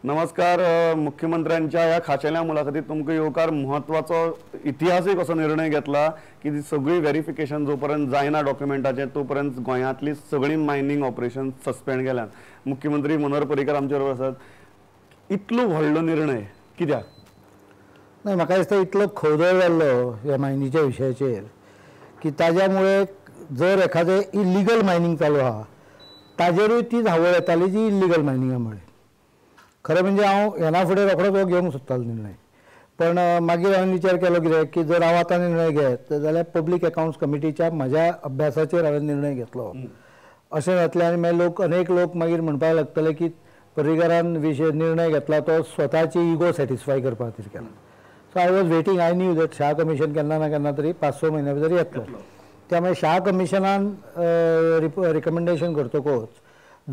नमस्कार. मुख्यमंत्र्यांच्या ह्या खाशेल्या मुलाखतीत तुमकां येवकार. म्हत्वाचो इतिहासीक असो निर्णय घेतला की सगळी व्हेरिफिकेशन जोपर्यंत जायना डॉक्युमेंटाचें तोपर्यंत गोंयांतली सगळी मायनींग ऑपरेशन सस्पेंड केल्यान. मुख्यमंत्री मनोहर पर्रीकर आमचे बरोबर आसात. इतलो व्हडलो निर्णय कित्याक? नाही, म्हाका दिसता इतलो खवदळ जाल्लो ह्या मायनीच्या विशयाचेर की ताज्या मुळे जर एखादें इल्लिगल मायनींग चालू आहा ताजेरूय तीच हावळ येताली जी इल्लिगल मायनिंगा मुळे. खरें म्हणजे हांव येना फुडें रोखडोच हो घेवंक सोदतालो निर्णय, पण मागीर हांवें विचार केलो कितें की जर हांव आतां निर्णय घेत जाल्यार पब्लीक अकावंट्स कमिटीच्या म्हज्या अभ्यासाचेर हांवें निर्णय घेतलो अशें जातलें आनी मागीर लोक अनेक लोक मागीर म्हणपाक लागतले की पर्रीकारान विशय निर्णय घेतला तो स्वताची इगो सॅटिस्फाय करपा खातीर केला. So I was waiting. I knew that Shah commission केन्ना ना केन्ना तरी 5-6 म्हयन्या भितर येतलो. त्यामुळे शाह कमिशनान रिकमेंडेशन करतकूच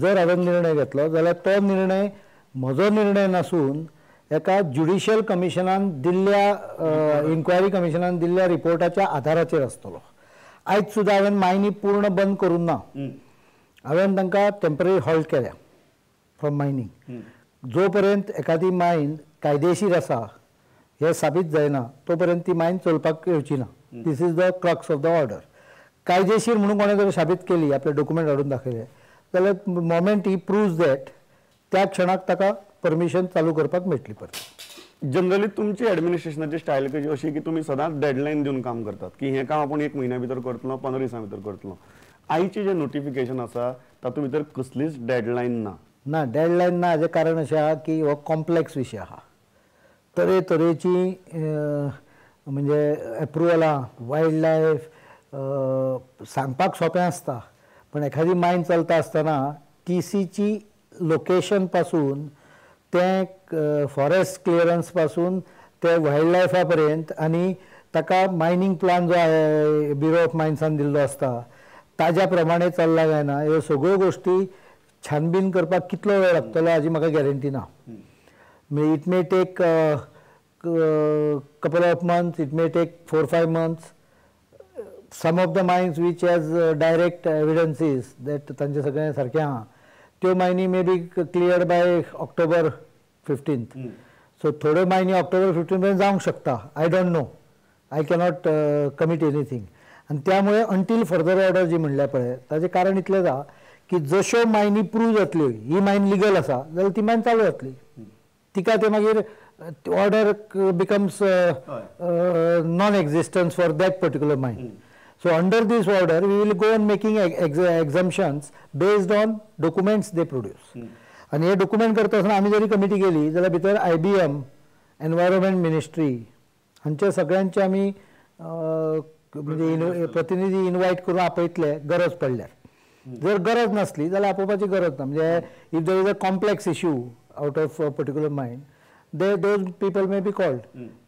जर हांवें निर्णय घेतलो जाल्यार तो निर्णय म्हजो निर्णय नासून एका ज्युडिशियल कमिशनान दिल्ल्या इन्क्वायरी कमिशनान दिल्ल्या रिपोर्टाच्या आधाराचेर आसतलो. आयज सुद्दां हांवें मायनी पूर्ण बंद करूंक ना, हांवें तांकां टेम्पररी हॉल्ट केल्या फ्रॉम मायनींग. जो पर्यंत एखादी मायन कायदेशीर आसा हें साबीत जायना तो पर्यंत ती मायन चलपाक येवची ना. This is the crux of the order. कायदेशीर म्हणून कोणें जर साबीत केली, आपले डॉक्युमेंट हाडून दाखयले जाल्यार मोमेंट he proves that त्या क्षणाक ताका परमिशन चालू करपाक मेळटली परत. जनरली तुमची एडमिनिस्ट्रेशनाची स्टायल कशी अशी की तुमी सदांच डेडलायन दिवन काम करतात की हें काम आपूण 1 म्हयन्या भितर करतलो, 15 दिसां भितर करतलो. आयचें जें नोटिफिकेशन आसा तातूंत भितर कसलीच डेडलायन ना. ना, डेडलायन ना हाजें कारण अशें आहा की हो कॉम्प्लेक्स विशय आहा. तरेतरेची म्हणजे एप्रुवलां, वायल्ड लायफ सांगपाक सोंपें आसता, पण एखादी मायन चलता आसतना टीसीची लोकेशन पासून तें फॉरेस्ट क्लियरन्स पासून ते वायल्ड लायफा पर्यंत आनी ताका मायनींग प्लान जो ब्युरो ऑफ मायन्सान दिल्लो आसता ताज्या प्रमाणे चल्ला काय ना ह्यो सगळ्यो गोश्टी छानबीन करपाक कितलो वेळ लागतलो हाजी म्हाका गॅरंटी ना. It may take couple of months, it may take 4-5 months. Some of the mines which has direct evidences that तांचे सगळें सारकें आहा त्यो Mayani may be cleared by October 15. So थोड्यो मायनी ऑक्टोबर 15 पर्यंत जावंक शकता. I don't know, I cannot commit anything. आनी त्यामुळे अंटील फर्दर ऑर्डर जी म्हणल्या पळय ताजें कारण इतलेंच आहा की जश्यो मायनी प्रूव जातल्यो ही मायन लिगल आसा जाल्यार ती मायन चालू जातली. तिका ते मागीर order becomes non existence for that particular mine. So under this order we will go on making exemptions based on documents they produce. आनी हे डॉक्युमेंट करता आसतना आमी जरी कमिटी केली जाल्यार भितर IBM, environment ministry हांचे सगळ्यांचे आमी म्हणजे प्रतिनिधी इनवायट करून आपयतले गरज पडल्यार. जर गरज नासली जाल्यार आपोवपाची गरज ना. म्हणजे if there is a complex issue out of a particular mine, those people may be called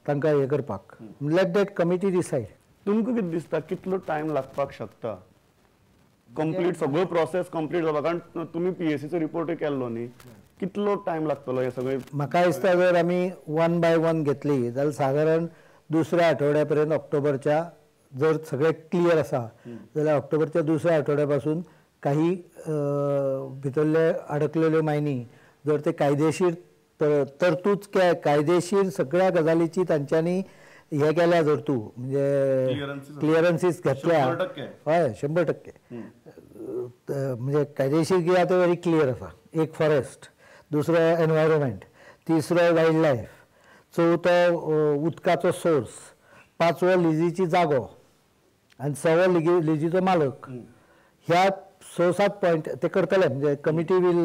तांकां हें करपाक. Let that committee decide. तुमकां कितें दिसता कितलो टायम लागपाक शकता कंप्लीट सगळो प्रोसेस कंप्लीट जावपाक? कारण तुमी पीएसीचो रिपोर्टूय केल्लो न्ही, कितलो टायम लागतलो हें सगळें? म्हाका दिसता जर आमी 1 बाय 1 घेतली जाल्यार सादारण दुसऱ्या आठवड्या पर्यंत ऑक्टोबरच्या जर सगळें क्लियर आसा जाल्यार ऑक्टोबरच्या दुसऱ्या आठवड्या पासून काही भितरले अडकलेल्यो मायनी जर ते कायदेशीर तरतूद कायदेशीर सगळ्या गजालीची तांच्यांनी हे केल्या जर तूं म्हणजे क्लियरन्सीस घेतल्या, हय 100% म्हणजे कायदेशीर कितें तें व्हेरी क्लियर आसा. एक फॉरेस्ट, दुसरो एनवायरमेंट, तिसरो वायल्ड लायफ, चवथो उदकाचो सोर्स, पांचवो लिजीची जागो आनी सवो लिजीचो मालक. ह्या 6-7 पॉयंट ते करतले. म्हणजे committee will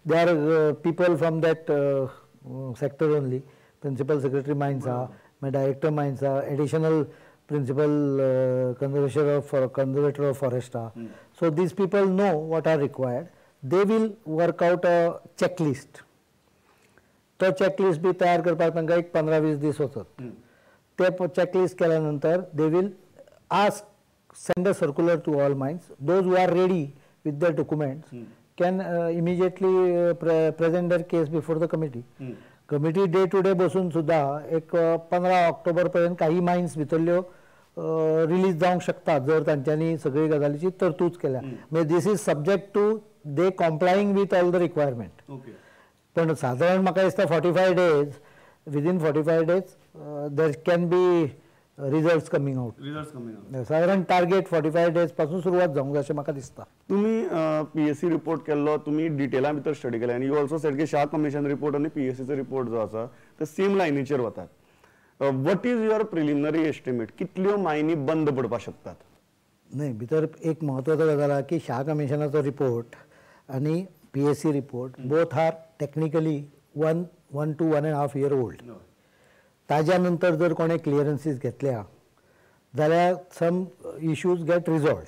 they are people from that sector only. Principal secretary mines आहा, मागीर डायरेक्टर मायन्स आहा, additional principal conservator of forest आहा. So these people know what are required. They will work out a checklist. तो चॅकलिस्ट बी तयार करपाक तांकां एक 15-20 दीस वचत. ते चॅकलिस्ट केल्या नंतर they will ask, send a circular to all mines. Those who are ready with their documents can immediately present their case before the committee. Committee day to day बसून सुद्धा एक 15 ऑक्टोबर पर्यंत काही मायन्स भितरल्यो रिलीज जावंक शकता जर तांच्यांनी सगळी गजालीची तरतूद केल्या. म्हणजे this is subject to they complying with all the requirement. पण सादारण म्हाका दिसता 45 days, within 45 days there can be results coming out. Result coming. सादारण टार्गेट 45 डेज पासून सुरवात जावंक जाय अशें म्हाका दिसता. तुमी पीएसी रिपोर्ट केल्लो, तुमी डिटेला भितर स्टडी केले आनी you also said की शाह कमिशन रिपोर्ट आनी पीएसीचो रिपोर्ट जो आसा ते सेम लायनीचेर वतात. What is your preliminary estimate, कितल्यो मायनी बंद पडपाक शकतात? न्हय, भितर एक म्हत्वाचो गजाल आहा की शाह कमिशनाचो रिपोर्ट आनी PAC report both are technically 1 to 1.5 year old. ताज्या नंतर जर कोणें क्लियरन्सीस घेतल्या जाल्यार सम इश्यूज गेट रिजॉल्वड.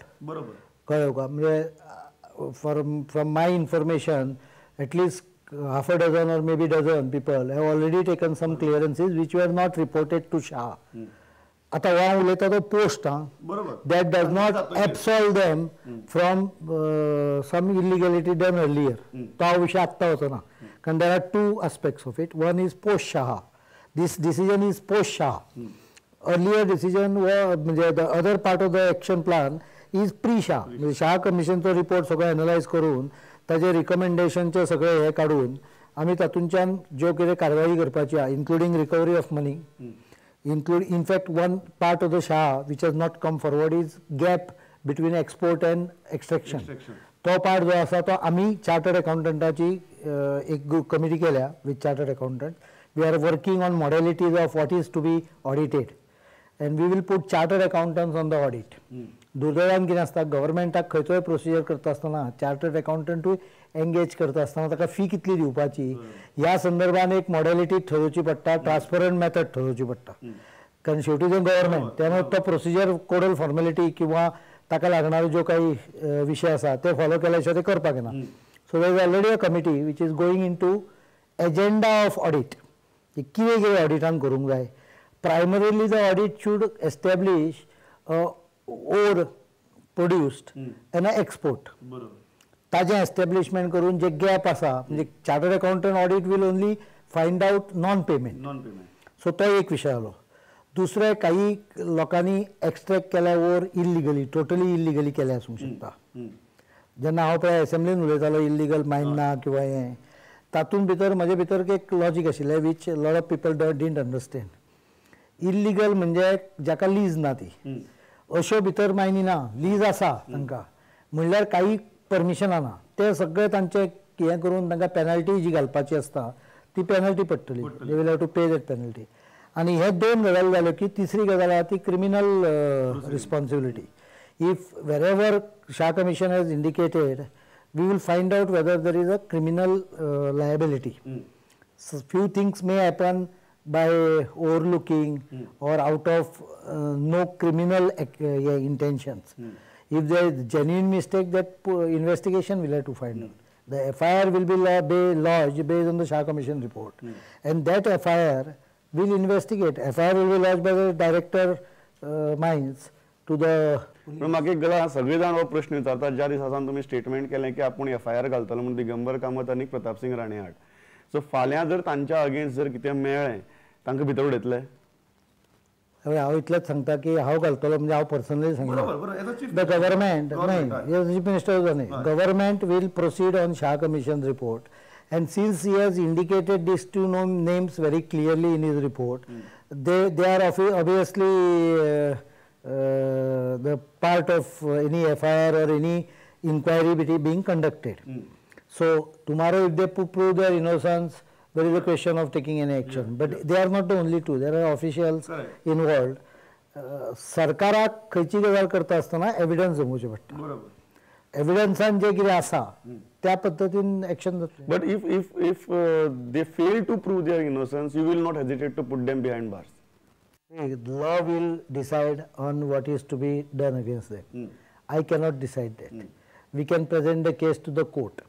कळ्ळें तुका? म्हणजे for from my information, at least half a dozen or maybe dozen people have already taken some clearances which were not reported to Shah. आतां हो हांव उलयता तो पोस्ट आं. That does not absolve them from some illegality done earlier. तो हांव विशय आत्तां वचना, कारण there are two aspects of it. One is post Shah. This decision is post Shah. Earlier decision, म्हणजे the other part of the action plan is pre Shah. म्हणजे Shah कमिशनचो report सगळो analyse करून, ताजे रिकमेंडेशनचे सगळे हे काडून आमी तातूंच्यान ज्यो कितें कारवाई करपाची आहा, including recovery of money, include, in fact, one part of the Shah which has not come forward is gap between export and extraction. तो पार्ट जो आसा तो आमी चार्टर्ड अकाउंटंटाची एक कमिटी केल्या. With chartered accountant we are working on modalities of what is to be audited, and we will put chartered accountants on the audit. दुर्दैवान कितें आसता, गव्हर्मेंटाक खंयचोय प्रोसिजर करता आसतना चार्टर्ड अकाउंटंटूय एंगेज करता आसतना ताका फी कितली दिवपाची ह्या संदर्भान एक मॉडेलिटी ठरोवची पडटा, ट्रान्सपरंट मेथड ठरोवची पडटा, कारण शेवटी जो गव्हर्मेंट, त्यामुळे तो प्रोसिजर कोडल फॉर्मेलिटी किंवा ताका लागणारो ज्यो काही विशय आसा ते फॉलो केल्या शिवाय ते करपाक येना. So there is already a committee which is going into agenda of audit की कितें कितें ऑडिटान करूंक जाय. Primarily, the audit should establish ore produced and export. ताजें एस्टॅब्लिशमेंट करून जे गॅप आसा, म्हणजे chartered accountant audit will only find out non payment. Non payment. So तो एक विशय जालो. दुसरें, काही लोकांनी एक्स्ट्रॅक्ट केल्या ओर इल्लिगली, टोटली इल्लिगली केल्या आसूंक शकता. जेन्ना हांव पळय एसेंब्लीन उलयतालो इल्लिगल मायन ना किंवा हें, तातूंत भितर म्हजे भितर एक लॉजीक आशिल्लें which lot of people didn't understand. Illegal म्हणजे जाका लीज ना ती, अश्यो भितर मायनी ना. लीज आसा तांकां, म्हणल्यार काही परमिशनां ना. ते सगळे तांचे हें करून तांकां पेनल्टी जी घालपाची आसता ती पेनल्टी पडटली. They will have to pay that penalty. आनी हे दोन गजाली जाल्यो की तिसरी गजाल आहा ती criminal responsibility. If wherever Shah Commission has indicated, we will find out whether there is a criminal liability. So few things may happen by overlooking or out of no criminal intentions. If there is genuine mistake, that investigation will have to find out. The FIR will be lodged based on the Shah Commission report, and that FIR will investigate. FIR will be lodged by the director mines to the पूण म्हाका एक गजाल, सगळे जाण हो प्रश्न विचारतात, ज्या दिसा सावन तुमी स्टेटमेंट केलें की आपूण एफआयआर घालतलो म्हूण दिगंबर कामत आनी प्रतापसिंग राणे आड, सो फाल्यां जर तांच्या अगेन्स्ट जर कितें मेळ्ळें, तांकां भितर उडयतले? हय, हांव इतलेंच सांगता की हांव घालतलो म्हणजे हांव पर्सनली सांगिना. The government, न्हय, चीफ मिनिस्टर न्हय, government will proceed on Shah Commission report, and since he has indicated these two names very clearly in his report, they are obviously the part of any FIR or any inquiry being conducted. So tomorrow if they prove their innocence, there is a question of taking any action. But they are not the only two. There are officials involved. सरकाराक खंयची गजाल करता आसतना evidence जमोवचें पडटा. एविडन्सान जे कितें आसा त्या पद्दतीन एक्शन जातलें. But if they fail to prove their innocence, you will not hesitate to put them behind bars? Law will decide on what is to be done against them. I cannot decide that. We can present the case to the court.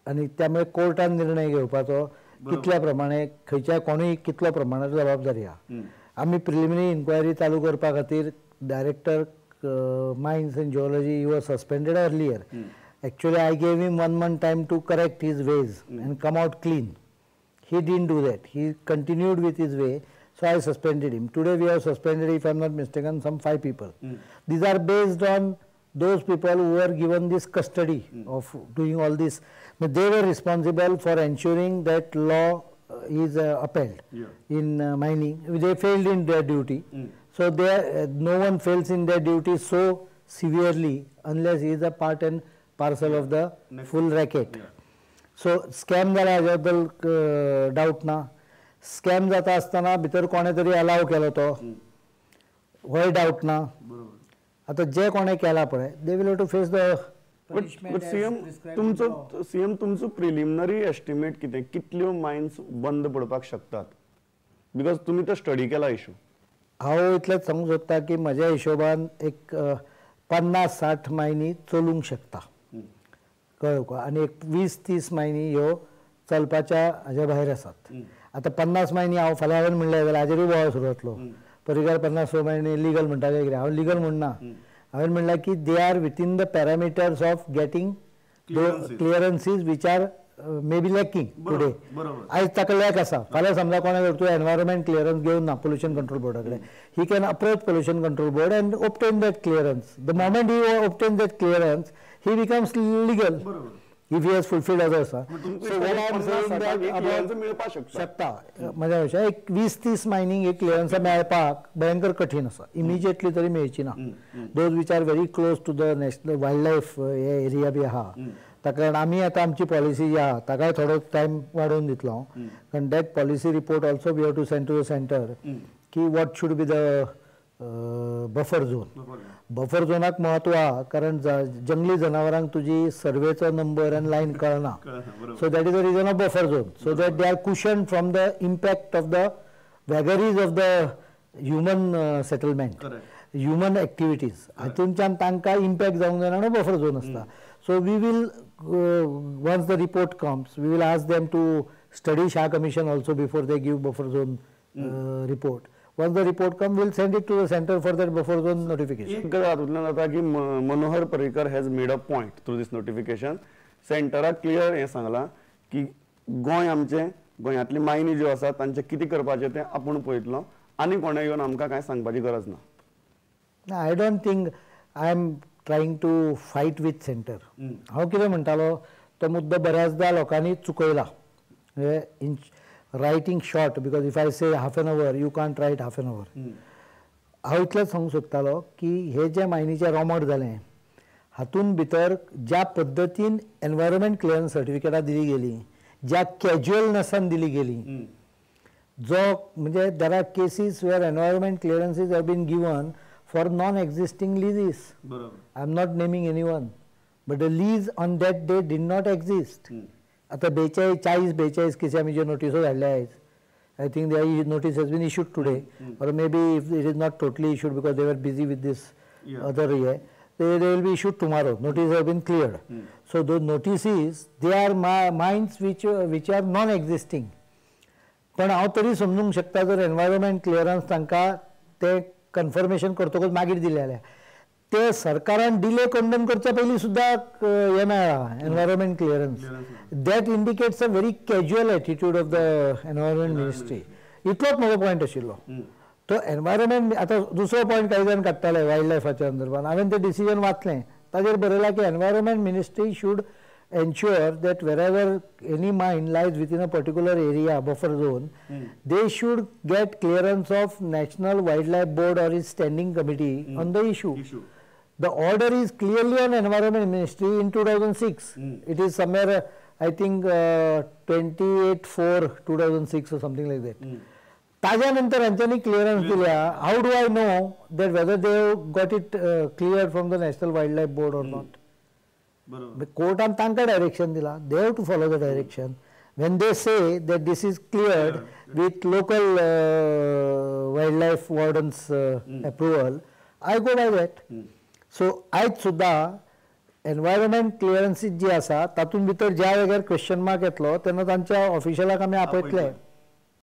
आनी त्यामुळे कोर्टान निर्णय घेवपाचो कितल्या प्रमाणे खंयच्या कोणूय कितल्या प्रमाणात जबाबदारी आहा. आमी प्रिलिमिनरी इन्क्वायरी चालू करपा खातीर director mines and geology, he was suspended earlier. Actually, I gave him one month time to correct his ways and come out clean. He didn't do that. He continued with his way, so I suspended him. Today we have suspended, if I am not mistaken, some five people. These are based on Those people who are given this custody of doing all this, they were responsible for ensuring that law is upheld in mining. They failed in their duty. So they no one fails in their duty so severely unless he is a part and parcel of the full racket. So scam जाला हाज्या बद्दल डावट ना. Scam जाता आसतना भितर कोणें तरी allow केलो तो होय डावट ना. आतां जे कोणें केला पळय they will have to face the punishment. CM तुमचो सीएम तुमचो प्रिलिमिनरी एस्टिमेट कितें, कितल्यो मायन्स बंद पडपाक शकतात? Because तुमी तो स्टडी केला इशू. हांव इतलेंच सांगूंक सोदता की म्हज्या हिशोबान एक 50-60 मायनी चलूंक शकता, कळ्ळें तुका, आनी एक 20-30 मायनी ह्यो चलपाच्या हाज्या भायर आसात. आतां 50 मायनी हांव फाल्यां हांवें म्हणलें जाल्यार हाजेरूय बोवाळ सुरू जातलो. परिकार 50 मायनी लिगल म्हणटा काय कितें, हांव लिगल म्हणना. हांवें म्हणलां की they are within the parameters of getting clearances which are may be lacking today. आयज ताका लॅक आसा, फाल्यां समजा कोणें जर तूं एनवायरमेंट क्लियरन्स घेवन ना पोल्युशन कंट्रोल बोर्डा कडेन, he can approach pollution control board and obtain that clearance. The moment he obtain that clearance he becomes legal if he has fulfilled others. So what I am saying that about शकता म्हज्या विशय एक 20-30 mining एक clearance मेळपाक भयंकर कठीण आसा, immediately तरी मेळची ना. Those which are very close to the national wild life हे एरिया बी आहा, ताका लागून आमी आतां आमची पॉलिसी जी आहा ताकाय थोडो टायम वाडोवन दितलो, कारण that policy report also we have to send to the centre की what should be the buffer zone. Buffer झोनाक म्हत्व आहा कारण जंगली जनावरांक तुजी सर्वेचो नंबर आनी लायन कळना. So that is the reason of buffer zone, so that they are cushion from the impact of the vagaries of the human settlement, human activities. हातूंतल्यान तांकां इम्पॅक्ट जावंक जायना म्हणून बफर झोन आसता. So we will once the report comes we will ask them to study Shah commission also before they give buffer zone report. Once the report comes, we'll send it to the center for that buffer zone notification. एक गजाल हातूंतल्यान जाता की Manohar Parrikar has made a point through this notification. सेंटराक clear हें सांगलां की गोंय आमचें, गोंयांतली मायनी ज्यो आसा तांचें कितें करपाचें तें आपूण पळयतलो आनी कोणें येवन आमकां कांय सांगपाची गरज ना. I don't think I am trying to fight with centre. हांव कितें म्हणटालो तो मुद्दो बऱ्याचदा लोकांनी चुकयला. Writing short, because if I say half an hour, you can't write half an hour. हांव इतलेंच सांगूंक सोदतालो की हे जे मायनीचें रोमट जालें हातूंत भितर ज्या पद्दतीन एनवायरमेंट क्लियरन्स सर्टिफिकेटां दिली गेली, ज्या कॅज्युअलनेसान दिली गेली, जो म्हणजे there are cases where environment clearances have been given for non existing leases. I am not naming any one, but the lease on that day did not exist. आतां 42-40-42 केसी आमी ज्यो नोटिसो धाडल्या आयज, I think the notice has been issued today, or maybe if it is not totally issued because they were busy with this other हे, they will be issued tomorrow. Notice have been cleared. So those notices they are mines which are non existing. पण हांव तरी समजूंक शकता जर environment clearance तांकां तें conformation करतकूच मागीर दिलें जाल्यार ते सरकारान डिले कंडम करच्या पयलीं सुद्दां हें मेळ्ळां environment clearance. That indicates a very casual attitude of the environment ministry. इतलोच म्हजो पॉयंट आशिल्लो. तो एनवायरमेंट आतां दुसरो पॉयंट कांय जाण काडटाले वायल्ड लायफाच्या संदर्भान. हांवें तें डिसिजन वाचलें, ताजेर बरयलां की environment ministry should ensure that wherever any mine lies within a particular area, buffer zone, they should get clearance of National Wildlife Board or its standing committee on the issue. The order is clearly on Environment Ministry in 2006. It is somewhere, I think, 28/4/2006 or something like that. ताज्या नंतर हांच्यांनी clearance दिल्या. How do I know that whether they got it clear from the National Wild Life Board or not? कोर्टान तांकां direction दिलां, they have to follow the direction. When they say that this is cleared with local wild life wardens approval, I go by that. So आयज सुद्दां environment clearances जी आसा तातूंत भितर ज्या जाग्यार क्वेश्चन मार्क येतलो तेन्ना तांच्या ऑफिशलाक आमी आपयतले.